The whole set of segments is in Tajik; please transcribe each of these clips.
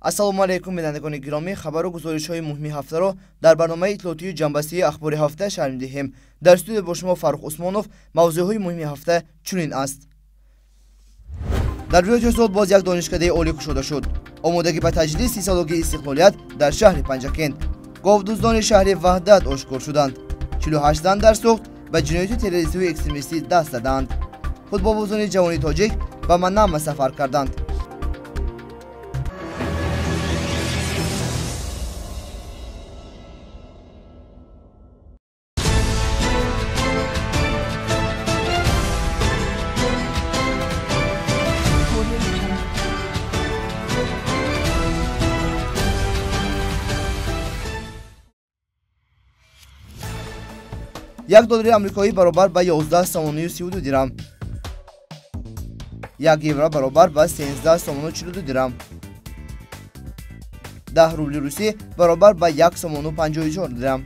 Ассалому алайкум, бинандагони гиромӣ. Хабару гузоришҳои муҳими ҳафтаро дар барномаи иттилоотии ҷамъбастии ахбори ҳафта шарҳ медиҳем. Дар студия бо шумо Фаррух Усмонов. Мавзӯъҳои муҳими ҳафта чунин аст. Дар вилояти Ҳисор боз як донишкадаи олӣ кушода шуд. Омодагӣ ба таҷлили 30-солагии истиқлолият дар шаҳри Панҷакент. Говдуздони шаҳри Ваҳдат ошкор шуданд. 48 зан дар Суғд ба ҷинояти террористию экстремистӣ даст заданд. Футболбозони ҷавони тоҷик ба Манама сафар карданд. Як доллари амрикоӣ баробар ба 11 сомонию 32 дирам. 1 евро баробар ба 13 сомону 42 дирам. 10 рубли русӣ баробар ба 1 сомону 54 дирам.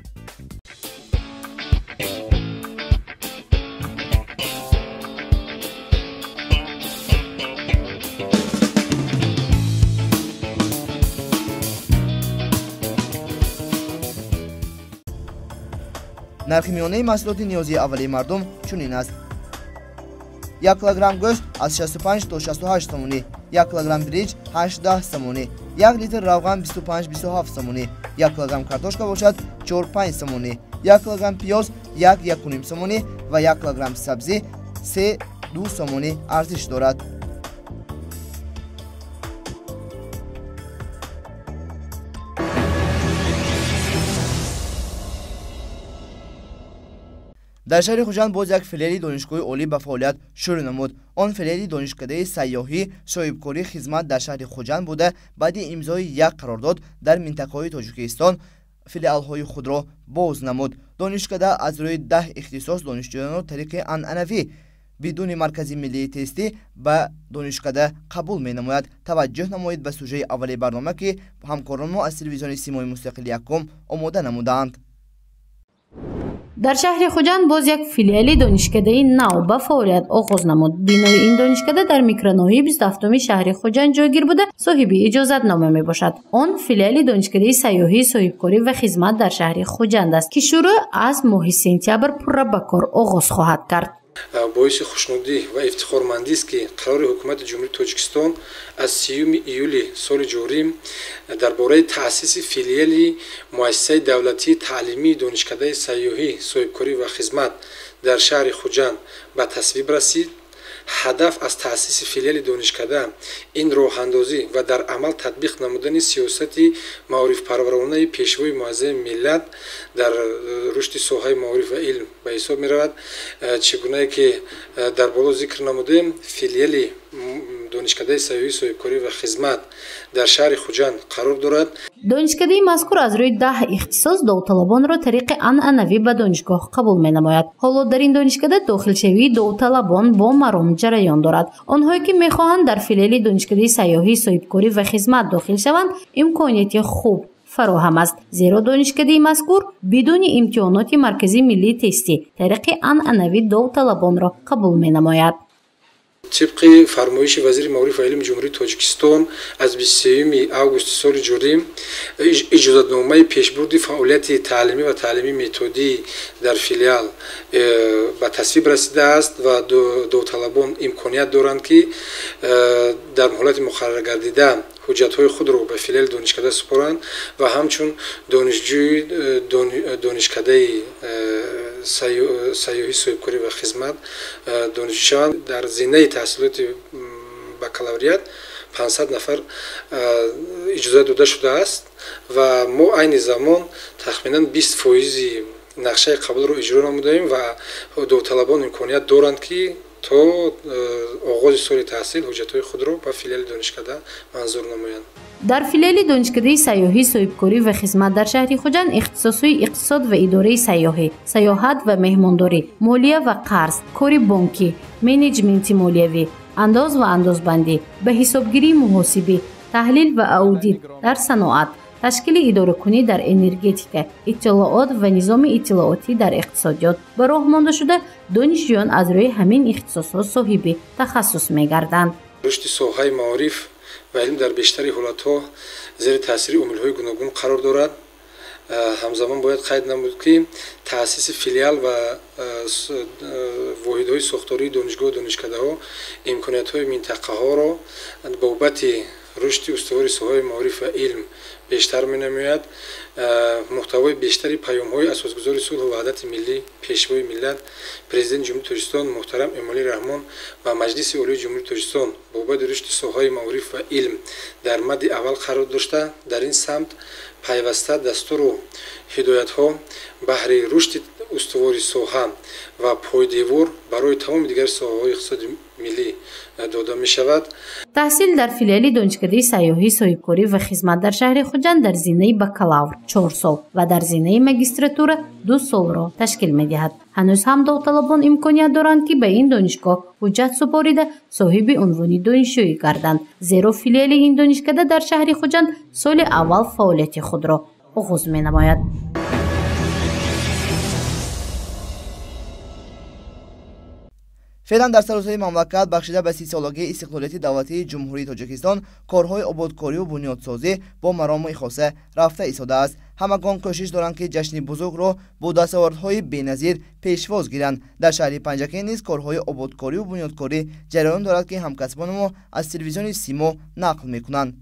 Нархи миёнаи маҳсулоти ниёзии аввалии мардум чунин аст. 1 килограмм гӯшт аз 65 то 68 сомонӣ, 1 килограмм биринҷ 18 сомонӣ, 1 литр равған 25-27 сомонӣ, 1 килограмм картошка бошад 4-5 сомонӣ, 1 килограмм пиёз 1-1,5 сомонӣ ва 1 килограмм сабзӣ 3-2 сомонӣ арзиш дорад. Дар шаҳри Хуҷанд боз як филиали донишгоҳи олӣ ба фаъолият шурӯъ намуд. Он филиали донишкадаи сайёҳӣ, соҳибкорӣ, хизмат дар шаҳри Хуҷанд буда, баъди имзои як қарордод дар минтақаҳои Тоҷикистон филиалҳои худро боз намуд. Донишкада аз рӯи 10 ихтисос донишҷӯёнро тариқи анъанавӣ бидуни маркази миллии тестӣ ба донишкада қабул менамояд. Таваҷҷӯҳ намоед ба сужаи аввали барнома, ки ҳамкорон мо аз телевизиони Симои Мустақили якум омода намудаанд. Дар шаҳри Хуҷанд боз як филиали донишкадаи нав ба фаъолият оғоз намуд. Бинои ин донишкада дар микроноҳияи 27 шаҳри Хуҷанд ҷойгир буда, соҳиби иҷозатнома мебошад. Он филиали донишкадаи сайёҳӣ, соҳибкорӣ ва хизмат дар шаҳри Хуҷанд аст, ки шурӯъ аз моҳи сентябр пурра ба кор оғоз хоҳад кард. Боиси хушнудӣ ва ифтихормандист, ки қарори ҳукумати Ҷумҳурии Тоҷикистон аз 30 июли соли ҷорӣ дар бораи таъсиси филиали муассисаи давлатии таълимии донишкадаи сайёҳӣ, соҳибкорӣ ва хизмат дар шаҳри Хуҷанд ба тасвиб расид. Ҳадаф аз таъсиси филиали донишкада ин роҳандозӣ ва дар амал татбиқ намудани сиёсати маорифпарваронаи пешвои муаззами миллат дар рушди соҳаи маориф ва илм ба ҳисоб меравад. Чӣ гунае ки дар боло зикр намудем, филиали донишкадаи сайёҳӣ, соҳибкорӣ ва хизмат дар шаҳри Хуҷанд қарор дорад. Донишкадаи мазкур аз рӯи 10 ихтисос довталабонро тариқи анъанавӣ ба донишгоҳ қабул менамояд. Ҳоло дар ин донишкада дохилшавии довталабон бо маром ҷараён дорад. Онҳое ки мехоҳанд дар филиали донишкадаи сайёҳӣ, соҳибкорӣ ва хизмат дохил шаванд, имконияти хуб фароҳам аст, зеро донишкадаи мазкур бидуни имтиҳоноти марказии миллии тестӣ тариқи анъанавӣ довталабонро қабул менамояд. Тибқи фармоиши вазири маориф ва илми Ҷумҳурии Тоҷикистон аз 23 августи соли ҷорӣ иҷозатномаи пешбурди фаъолияти таълимӣ ва таълимии методӣ дар филиал ба тасвиб расидааст ва довталабон имконият доранд, ки дар муҳлати муқарраргардида ҳуҷҷатҳои худро ба филиали донишкада супоранд ва ҳамчун донишҷӯи донишкадаи сайёҳӣ, соҳибкорӣ ва хизмат донишҷӯ шаванд. Дар зинаи таҳсилоти бакалавриат 500 нафар иҷозат дода шудааст ва мо айни замон тахминан 20% нақшаи қабулро иҷро намудаем ва довталабон имконият доранд, ки то оғози соли таҳсил ҳуҷҷатҳои худро ба филиали донишкада манзур намоянд. Дар филиали донишкадаи сайёҳӣ, соҳибкорӣ ва хизмат дар шаҳри Хуҷанд ихтисосҳои иқтисод ва идораи сайёҳӣ, сайёҳат ва меҳмондорӣ, молия ва қарз, кори бонкӣ, менеҷменти молиявӣ, андоз ва андозбандӣ, ба ҳисобгирии муҳосибӣ, таҳлил ва аудит дар саноат, ташкили идоракунӣ дар энергетика, иттилоот ва низоми иттилоотӣ дар иқтисодиёт ба роҳ монда шуда, донишҷӯён аз рӯи ҳамин ихтисосҳо соҳиби тахассус мегарданд. Рушди соҳаи маориф ва илм дар бештари ҳолатҳо зери таъсири омилҳои гуногун қарор дорад. Ҳамзамон бояд қайд намуд, ки таъсиси филиал ва воҳидҳои сохтории донишгоҳу донишкадаҳо имкониятҳои минтақаҳоро бобати рушди устувори соҳаи маориф ва илм бештар менамояд. Муҳтавои бештари паёмҳои асосгузори сулҳу ваҳдати миллӣ, Пешвои миллат, Президенти Ҷумҳурии Тоҷикистон муҳтарам Эмомалӣ Раҳмон ва Маҷлиси Олии Ҷумҳурии Тоҷикистон бобати рушди соҳаи маориф ва илм дар мадди аввал қарор дошта, дар ин самт пайваста дастуру ҳидоятҳо баҳри рушди устувори соҳа ва пойдевор барои тамоми дигар соҳаҳои иқтисоди миллӣ дода мешавад. Таҳсил дар филиали донишкадаи сайёҳӣ, соҳибкорӣ ва хизмат дар шаҳри Хуҷанд дар зинаи бакалавр 4 сол ва дар зинаи магистратура 2 солро ташкил медиҳад. Ҳанӯз ҳам довталабон имконият доранд, ки ба ин донишгоҳ ҳуҷҷат супорида соҳиби унвони донишҷӯӣ гарданд, зеро филиали ин донишкада дар шаҳри Хуҷанд соли аввал фаъолияти худро оғоз менамояд. Феълан дар саросари мамлакат бахшида ба 30-солагии истиқлолияти давлатии Ҷумҳурии Тоҷикистон корҳои ободкорию бунёдсозӣ бо марому хоса рафта истодааст. Ҳамагон кӯшиш доранд, ки ҷашни бузургро бо дастовардҳои беназир пешвоз гиранд. Дар шаҳри Панҷакент низ корҳои ободкорию бунёдкорӣ ҷараён дорад, ки ҳамкасбони мо аз телевизиони Симо нақл мекунанд.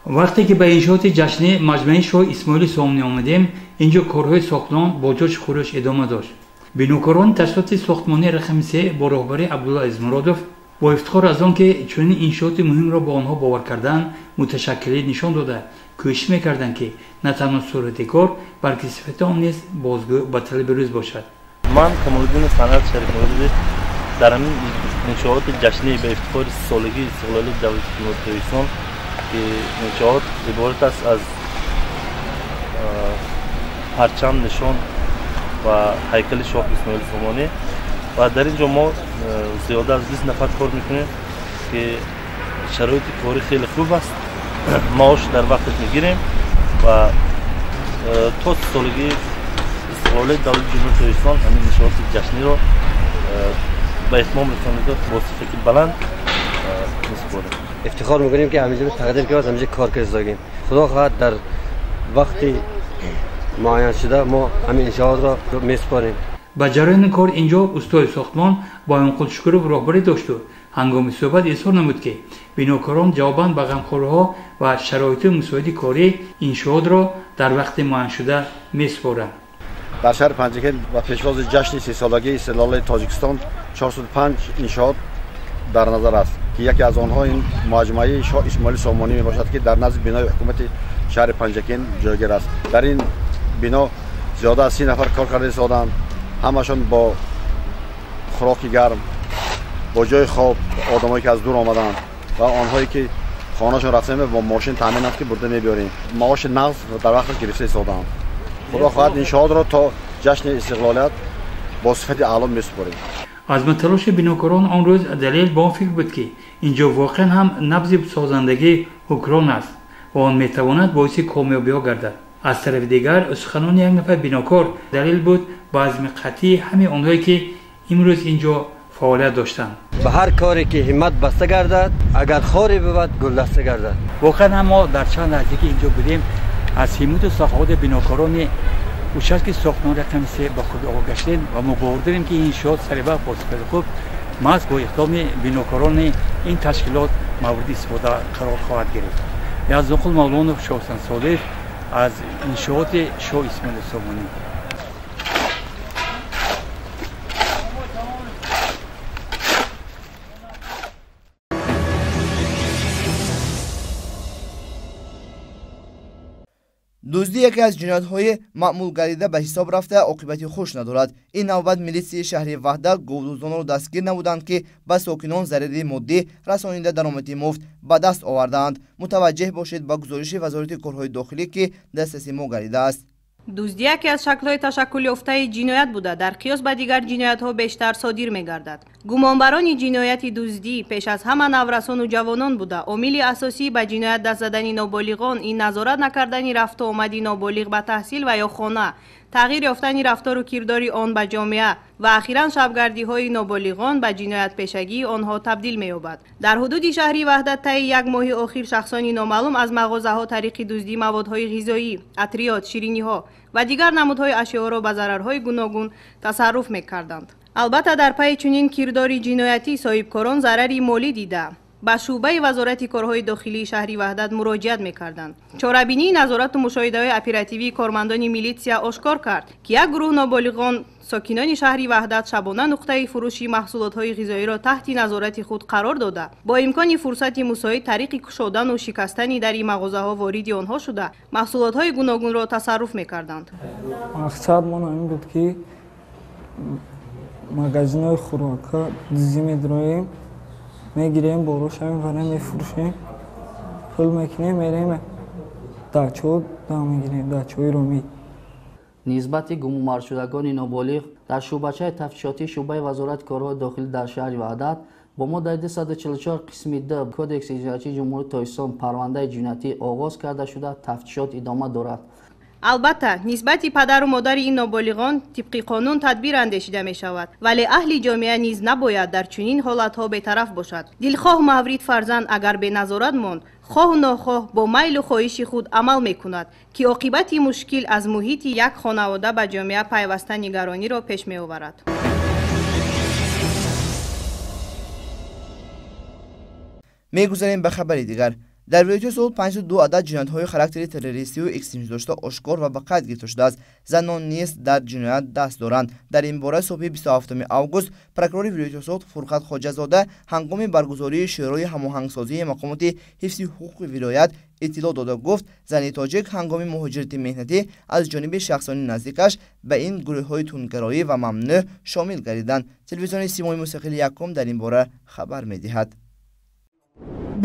Вақте ки ба иншооти ҷашни маҷмӯаи Шоҳ Исмоили Сомонӣ омадем, инҷо корҳои сохтмон бо ҷӯшу хурӯш идома дошт. Бинокорони ташкилоти сохтмонии рақами 3 бо роҳбарии Абдулло Азизмуродов бо ифтихор аз он ки чунин иншооти муҳимро ба онҳо бовар кардан, муташаккилӣ нишон дода, кӯшиш мекарданд, ки на танҳо суръати кор, балки сифати он низ бозгӯ ба талаби рӯз бошад. Ман Камолиддинов Санъат Шарифмуродович дар ҳамин иншооти ҷашнӣ ба ифтихори 30-солагии истиқлолияти давлати Ҷумҳурии Тоҷикистон, ки иншоот иборат аст аз парчам, нишон ва ҳайкали Шоҳ Исмоили Сомонӣ, ва дар ин ҷо мо зиёда аз 20 нафар кор мекунем, ки шароити корӣ хеле хуб аст, маош дар вақташ мегирем ва то 30-солагии истиқлолияти давлати Ҷумҳурии Тоҷикистон ҳамин иншооти ҷашниро ба итмом расонида бо сифати баланд месупорем. Ифтихор мекунем, ки ҳаминҷо тақдир ки ҳаминҷо кор кардагем. Худо хоҳад, дар вақти муайян шуда мо ҳамин иншоотро месупорем. Ба ҷараёни кор инҷо устои сохтмон Боёнқул Шукуров роҳбарӣ дошту ҳангоми суҳбат изҳор намуд, ки бинокорон ҷавобан ба ғамхориҳо ва шароити мусоиди корӣ иншоотро дар вақти муайяншуда месупоранд. Дар шаҳри Панҷакент ба пешвози ҷашни 30-солагии истиқлолияти Тоҷикистон 405 иншоот дар назар аст, ки яке аз онҳо ин маҷмӯаи Шоҳ Исмоили Сомонӣ мебошад, ки дар назди бинои ҳукумати шаҳри Панҷакент ҷойгир аст. Дар ин бино зиёда аз 30 нафар кор карда истоданд, ҳамашон бо хӯроки гарм, бо ҷои хоб, одамое ки аз дур омаданд ва онҳое ки хонаашон рафтем бо мошин таъминанд, ки бурда мебиёрем. Маоши нағз дар вақташ гирифта истоданд. Худо хоҳад, иншоотро то ҷашни истиқлолият бо сифати аъло месупорем. Азми талоши бинокорон он рӯз далел ба он фикр буд, ки инҷо воқеан ҳам набзи созандагии ҳукрон аст ва он метавонад боиси комёбиҳо гардад. Аз тарафи дигар, суханони як нафар бинокор далел буд ба азми қатъии ҳамаи онҳое, ки имрӯз инҷо фаъолият доштанд. Ба ҳар коре ки ҳиммат баста гардад, агар хоре бувад, гулдаста гардад. Воқеан ҳам мо дар чанд лаҳзе ки инҷо будем, аз ҳиммату саховати бинокорони участки сохтмон рақами 3 ба худ огоҳ гаштем ва мо бовар дорем, ки ин иншоот саривақт бо сифати хуб маҳз бо иқдоми бинокорони ин ташкилот мавриди истифода қарор хоҳад гирифт. Яздонқул Мавлонов, Шоҳсан Солиев аз иншооти Шоҳ Исмоили Сомонӣ. Дуздӣ яке аз ҷиноятҳои маъмулгардида ба ҳисоб рафта, оқибати хуш надорад. Ин навбат милитсияи шаҳри Ваҳдат говдуздонро дастгир намуданд, ки ба сокинон зарари моддӣ расонида даромади муфт ба даст овардаанд. Мутаваҷҷеҳ бошед ба гузориши Вазорати корҳои дохилӣ, ки дастраси мо гардидааст. Дуздӣ яке аз шаклҳои ташаккулёфтаи ҷиноят буда, дар қиёс ба дигар ҷиноятҳо бештар содир мегардад. Гумонбарони ҷинояти дуздӣ пеш аз ҳама наврасону ҷавонон буда, омили асосӣ ба ҷиноят даст задани ноболиғон ин назорат накардани рафту омади ноболиғ ба таҳсил ва ё хона, Тағйир ёфтани рафтору кирдори он ба ҷомеа ва ахиран шабгардиҳои ноболиғон ба ҷиноятпешагии онҳо табдил меёбад. Дар ҳудуди шаҳри Ваҳдат таи як моҳи охир шахсони номаълум аз мағозаҳо тариқи дуздӣ маводҳои ғизоӣ, атриёт, шириниҳо ва дигар намудҳои ашёро ба зарарҳои гуногун тасарруф мекарданд. Албатта, дар пайи чунин кирдори ҷиноятӣ соҳибкорон зарари молӣ дида ба шӯъбаи Вазорати корҳои дохилии шаҳри Ваҳдат муроҷиат мекарданд. Чорабинии назорату мушоҳидаҳои оперативии кормандони милитсия ошкор кард, ки як гурӯҳ ноболиғон сокинони шаҳри Ваҳдат шабона нуқтаи фурӯши маҳсулотҳои ғизоиро таҳти назорати худ қарор дода, бо имкони фурсати мусоид тариқи кушодану шикастани дари мағозаҳо вориди онҳо шуда, маҳсулотҳои гуногунро тасарруф мекарданд. Мақсадмон ҳамин буд, ки магазинҳои хӯрока дуздӣ медроем, мегирем, бороша мебарем, мефурӯшем, пул мекунем, мерем дачо дам мегирем, дачои Ромӣ. Нисбати гумонбаршудагони ноболиғ дар шӯъбачаи тафтишотии шӯъбаи Вазорати корҳои дохилӣ дар шаҳри Ваҳдат бо моддаи 244 қисми 2 Кодекси ҷиноятии Ҷумҳурии Тоҷикистон парвандаи ҷиноятӣ оғоз карда шуда, тафтишот идома дорад. Албатта, нисбати падару модари ин ноболиғон тибқи қонун тадбир андешида мешавад, вале аҳли ҷомеа низ набояд дар чунин ҳолатҳо бетараф бошад. Дилхоҳ маврид фарзанд агар беназорат монд, хоҳу нохоҳ бо майлу хоҳиши худ амал мекунад, ки оқибати мушкил аз муҳити як хонавода ба ҷомеа пайваста нигарониро пеш меоварад. Мегузарем ба хабари дигар. Дар вилояти Суғд 502 адад ҷиноятҳои характери террористию экстремистӣ дошта ошкор ва ба қайд гирифта шудааст. Занон низ дар ҷиноят даст доранд. Дар ин бора субҳи 27 август прокурори вилояти Суғд Фурқат Хоҷазода ҳангоми баргузории шӯрои ҳамоҳангсозии мақомоти ҳифзи ҳуқуқи вилоят иттилоъ дода гуфт, зани тоҷик ҳангоми муҳоҷирати меҳнатӣ аз ҷониби шахсони наздикаш ба ин гурӯҳҳои тундгароӣ ва мамнӯъ шомил гардиданд. Телевизиони Симои Мустақили Якум дар ин бора хабар медиҳад.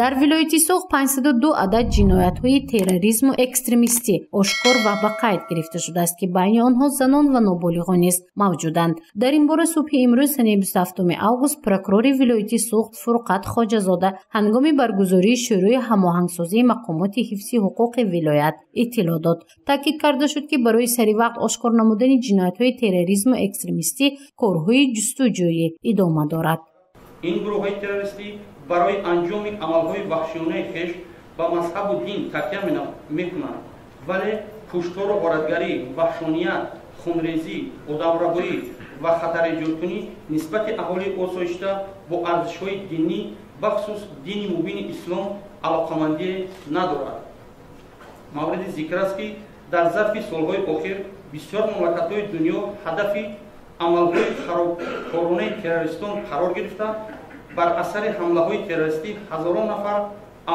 Дар вилояти Суғд 502 адад ҷиноятҳои терроризму экстремистӣ ошкор ва ба қайд гирифта шудааст, ки байни онҳо занон ва ноболиғон низ мавҷуданд. Дар ин бора субҳи имрӯз санаи 27 август прокурори вилояти Суғд Фурқат Хоҷазода ҳангоми баргузории шӯрои ҳамоҳангсозии мақомоти ҳифзи ҳуқуқи вилоят иттилоъ дод. Таъкид карда шуд, ки барои саривақт ошкор намудани ҷиноятҳои терроризму экстремистӣ корҳои ҷустуҷӯӣ идома дорад. Ин гурӯҳҳои террористӣ барои анҷоми амалҳои ваҳшиёнаи хеш ба мазҳабу дин такя мекунанд, вале куштору ғоратгарӣ, ваҳшоният, хунрезӣ, одамрабоӣ ва хатареҷодкунӣ нисбати аҳолии осоишта бо арзишҳои динӣ, бахусус дини мубини ислом, алоқамандие надорад. Мавриди зикр аст, ки дар зарфи солҳои охир бисёр мамлакатҳои дунё ҳадафи амалҳои харобкоронаи террористон қарор гирифта, бар асари ҳамлаҳои террористӣ ҳазорон нафар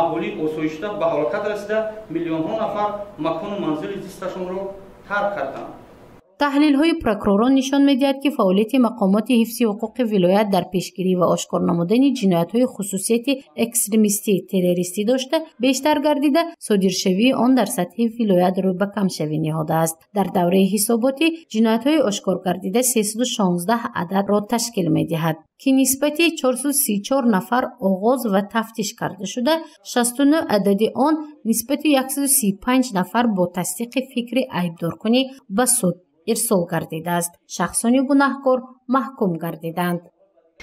аҳолии осоишта ба ҳалокат расида, миллионҳо нафар макону манзили зисташонро тарк карданд. Таҳлилҳои прокуророн нишон медиҳад, ки фаъолияти мақомоти ҳифзи ҳуқуқи вилоят дар пешгирӣ ва ошкор намудани ҷиноятҳои хусусияти экстремистӣ террористӣ дошта бештар гардида, содиршавии он дар сатҳи вилоят рӯ ба камшавӣ ниҳодааст. Дар давраи ҳисоботӣ ҷиноятҳои ошкор гардида 316 ададро ташкил медиҳад, ки нисбати 434 нафар оғоз ва тафтиш карда шуда, 69 адади он нисбати 135 нафар бо тасдиқи фикри айбдоркунӣ ба суд ирсол гардидааст. Шахсони гунаҳкор маҳкум гардиданд.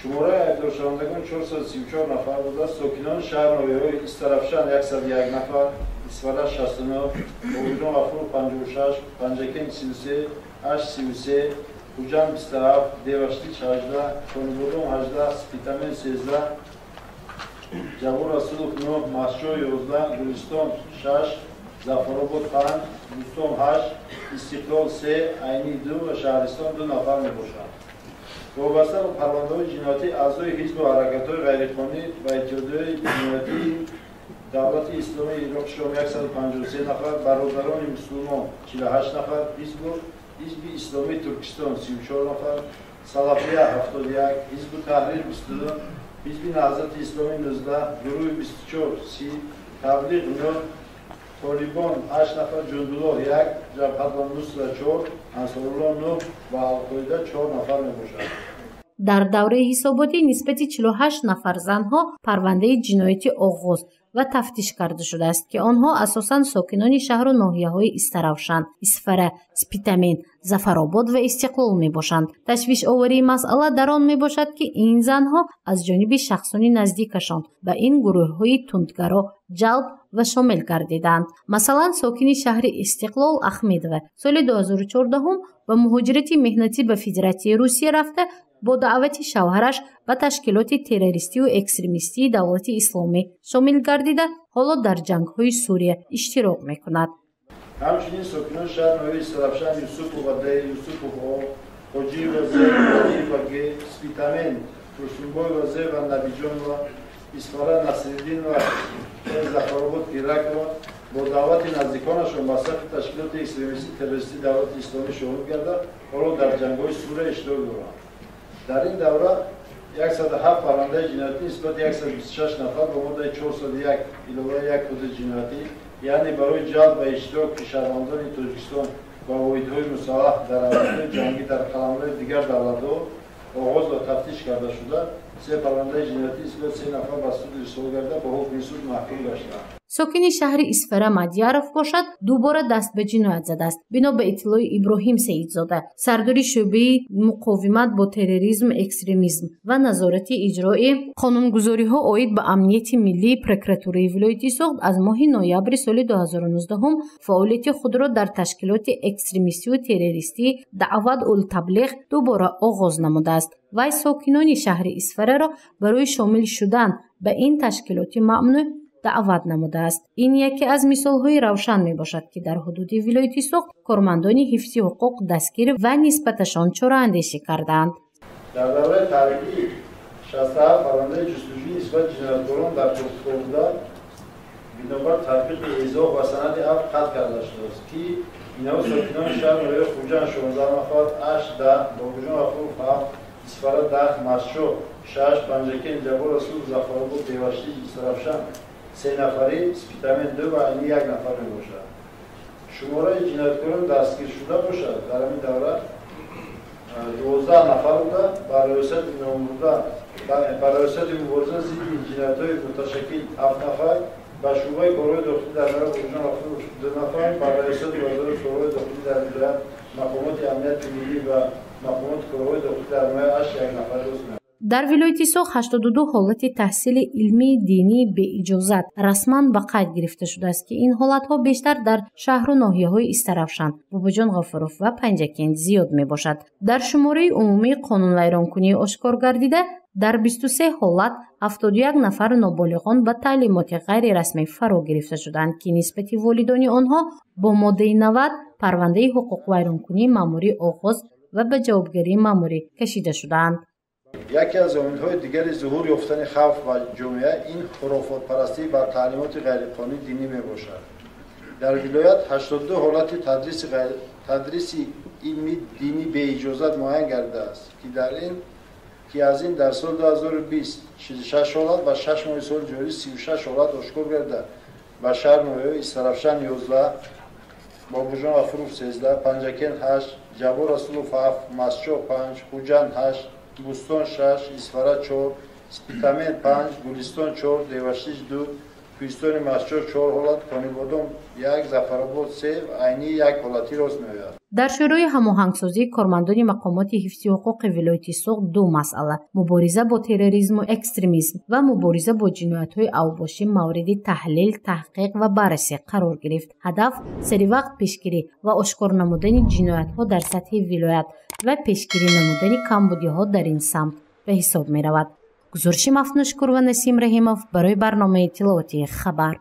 Шумораи айбдоршавандагон 434 нафар буда, сокинони шаҳр ноҳияҳои Истарафшан 101 нафар, Исфара 69, Бобоҷон Ғафуров 56, Панҷакент 33, Ашт 33, Хуҷанд 27, Деваштич 18, Конибодом 18, Спитамен 13, Ҷаббор Расулов 9, Мастчоҳ 11, Гулистон 6, Зафаробод 5, Бӯстон 8, Истиқлол 3, Айнӣ 2 ва Шаҳристон 2 нафар мебошанд. Вобаста ба парвандаҳои ҷиноятӣ аъзои ҳизбу ҳаракатҳои ғайриқонунӣ ва иттиҳодияи ҷиноятии Давлати Исломии Ироқ Шом 153 нафар, Бародарони мусулмон 48 нафар, Ҳизби Исломии Туркистон 34 нафар, Салафия 71, Ҳизбу Таҳрир 22, Ҳизби Наҳзати Исломӣ 19, Гурӯҳи 24 30, Таблиғ 9, Толибон 8 нафар, Ҷундуллоҳ 1, Ҷабҳатулнусра 4, Ансоруллоҳ 9 ва Алқоида 4 нафар мебошанд. Дар давраи ҳисоботӣ нисбати 48 нафар занҳо парвандаи ҷиноятӣ оғоз ва тафтиш карда шудааст, ки онҳо асосан сокинони шаҳру ноҳияҳои Истаравшан, Исфара, Спитамен, Зафаробод ва Истиқлол мебошанд. Ташвишоварии масъала дар он мебошад, ки ин занҳо аз ҷониби шахсони наздикашон ба ин гурӯҳҳои тундгаро ҷалб ва шомил гардиданд. Масалан, сокини шаҳри Истиқлол Ахмедова соли 2014 ба муҳоҷирати меҳнатӣ ба Федератсияи Русия рафта, бо даъвати шавҳараш ба ташкилоти террористию экстремистии Давлати Исломӣ шомил гардида, ҳоло дар ҷангҳои Сурия иштирок мекунад. Ҳамчунин сокинони шаҳр ноҳияи Истаравшан Юсупова Д, Юсупов О, Ҳоҷиева З, Ҳоҷиева Г, Спитамен, Турсунбоева З ва Набиҷонова, Исфара Насриддинова, Зафаробод Гиракова бо даъвати наздиконашон ба сафи ташкилоти экстремистии террористии Давлати Исломӣ шомил гарда, ҳоло дар ҷангҳои Сурия иштирок доранд. Дар ин давра 107 парвандаи ҷиноятӣ нисбати 126 нафар ба моддаи 401 иловаи 1 кодекси ҷиноятӣ, яъне барои ҷалб ба иштироки шаҳрвандони Тоҷикистон ба воҳидҳои мусаллаҳ дар амалиётҳои ҷангӣ дар қаламрави дигар давлатҳо оғоз ва тафтиш карда шуда, 3 парвандаи ҷиноятӣ нисбати 3 нафар ба суд ирсол гарда, ба ҳукми суд маҳкум гаштанд. Сокини шаҳри Исфара Мадияров бошад, дубора даст ба ҷиноят задааст. Бино ба иттилои Иброҳим Саидзода, сардори шӯъбаи муқовимат бо терроризм, экстремизм ва назорати иҷрои қонунгузориҳо оид ба амнияти миллии прокуратураи вилояти Суғд, аз моҳи ноябри соли 2019 фаъолияти худро дар ташкилоти экстремистию террористии Даъват ул-Таблиғ дубора оғоз намудааст. Вай сокинони шаҳри Исфараро барои шомил шудан ба ин ташкилоти мамнӯъ даъват намудааст. Ин яке аз мисолҳои равшан мебошад, ки дар ҳудуди вилояти Суғд кормандони ҳифзи ҳуқуқ дастгир ва нисбаташон чораандешӣ кардаанд. Дар давраи таърихӣ 67 парвандаи ҷустуҷӯӣ нисбати ҷинояткорон дар кофтуков буда, бинобар татбиқи эзоҳ ва санади афв қатъ карда шудааст, ки инҳо сокинони шаҳр ноҳияи Хуҷанд 16 нафар, Ашт 10, Бобоҷон Ғафуров 7, Исфара 10, Мастчоҳ 6, Панҷакент, Ҷаббор Расулов, Зафаробод, Деваштич, Истаравшан 3 нафари, Спитамен 2 ва Айнӣ 1 нафар мебошад. Шумораи ҷинояткорон дастгиршуда бошад, дар ҳамин давра 12 нафар буда, ба раёсати номбурда ба раёсати мубориза зидди ҷиноятҳои муташаккил 7 нафар, ба шӯъбаи корҳои дохилӣ дар ноҳияи Бобоҷон Ғафуров 2 нафар, ба раёсати вазорати корҳои дохилӣ дар вилоят, мақомоти амнияти миллӣ ва мақомоти корҳои дохилӣ дар ноҳияи Ашт 1 нафар рост меояд. Дар вилояти Суғд 82 ҳолати таҳсили илмии динии беиҷозат расман ба қайд гирифта шудааст, ки ин ҳолатҳо бештар дар шаҳру ноҳияҳои Истаравшан, Бобоҷон Ғафуров ва Панҷакент зиёд мебошад. Дар шумораи умумии қонунвайронкунии ошкор гардида, дар 23 ҳолат 71 нафар ноболиғон ба таълимоти ғайрирасмӣ фаро гирифта шуданд, ки нисбати волидони онҳо бо моддаи 90 парвандаи ҳуқуқвайронкунии маъмурӣ оғоз ва ба ҷавобгарии маъмурӣ кашида шудаанд. Яке аз омилҳои дигари зуҳур ёфтани хавф ба ҷомеа ин хурофотпарастӣ ва таълимоти ғайриқонунии динӣ мебошад. Дар вилоят 82 ҳолати тадриси илми динӣ беиҷозат муайян гардидааст, ки аз ин дар соли 2020 46 ҳолат ва 6 моҳи соли ҷорӣ 36 ҳолат ошкор гардида, ба шаҳр ноҳияҳои Истаравшан 11, Бобоҷон Ғафуров 13, Панҷакент 8, Ҷаббор Расулов 7, Мастчоҳ 5, Хуҷанд 8, Бӯстон 6, Исфара 4, Спитамен 5, Гулистон 4, Деваштич 2, кӯҳистони Мастчоҳ 4 ҳолат, Конибодом 1, Зафаробод 3, Айнӣ 1 ҳолатӣ рост меояд. Дар шӯрои ҳамоҳангсозии кормандони мақомоти ҳифзи ҳуқуқи вилояти Суғд ду масъала – мубориза бо терроризму экстремизм ва мубориза бо ҷиноятҳои авбошӣ мавриди таҳлил, таҳқиқ ва баррасӣ қарор гирифт. Ҳадаф саривақт пешгирӣ ва ошкор намудани ҷиноятҳо дар сатҳи вилоят ва пешгирӣ намудани камбудиҳо дар ин самт ба ҳисоб меравад. Гузориши Мафнушкур ва Насим Раҳимов барои барномаи иттилоотии хабар.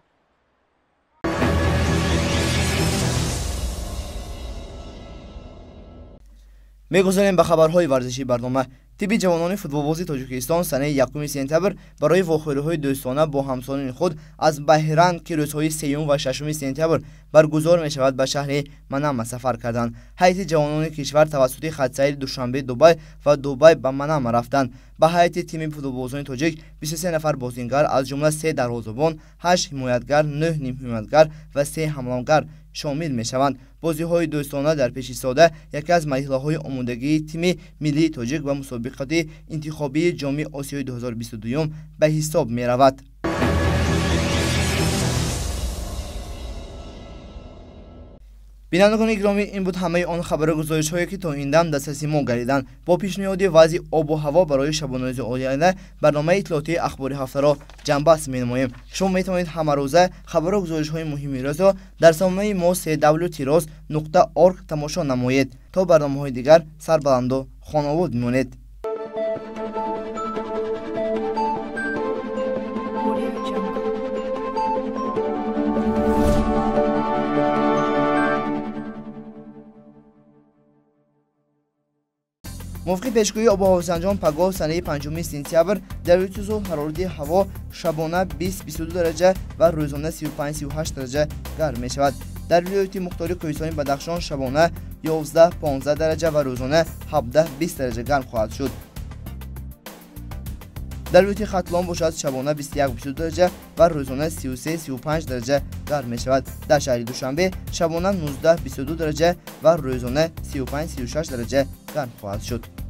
Мегузарем ба хабарҳои варзишии барнома. Тиби ҷавонони футболбози Тоҷикистон санаи 1 сентябр барои вохӯриҳои дӯстона бо ҳамсолони худ аз Баҳрайн, ки рӯзҳои 3 ва 6 сентябр баргузор мешавад, ба шаҳри Манама сафар карданд. Ҳайати ҷавонони кишвар тавассути хатсайри Душанбе-Дубай ва Дубай ба Манама рафтанд. Ба ҳайати тими футболбозони тоҷик 23 нафар бозингар, аз ҷумла 3 дарвозабон, 8 ҳимоятгар, 9 нимҳимоятгар ва 3 ҳамлонгар шомил мешаванд. Бозиҳои дӯстона дар пеш истода яке аз марҳилаҳои омодагии тими миллии тоҷик ба мусобиқати интихобии Ҷоми Осиёи 2022 ба ҳисоб меравад. Бинандагони гиромӣ, ин буд ҳамаи он хабару гузоришҳое, ки то ин дам дастраси мо гардиданд. Бо пешниҳоди вазъи обу ҳаво барои шабонарӯзи оянда барномаи иттилоотии Ахбори ҳафтаро ҷамъбаст менамоем. Шумо метавонед ҳамарӯза хабару гузоришҳои муҳими рӯзро дар сомонаи мо cw-tiroz.org тамошо намоед. То барномаҳои дигар сарбаланду хонобод бимонед. Мувофиқи пешгӯии обуҳавосанҷон, пагоҳ санаи 5 сентябр дар вилояти Суғд ҳарорати ҳаво шабона 20-22 дараҷа ва рӯзона 35-38 дараҷа гарм мешавад. Дар вилояти мухтори Кӯҳистони Бадахшон шабона 11-15 дараҷа ва рӯзона 17-20 дараҷа гарм хоҳад шуд. Дар вилояти Хатлон бошад шабона 21-22 дараҷа ва рӯзона 33-35 дараҷа гарм мешавад. Дар шаҳри Душанбе шабона 19-22 дараҷа ва рӯзона 35-36 дараҷа гарм хоҳад шуд.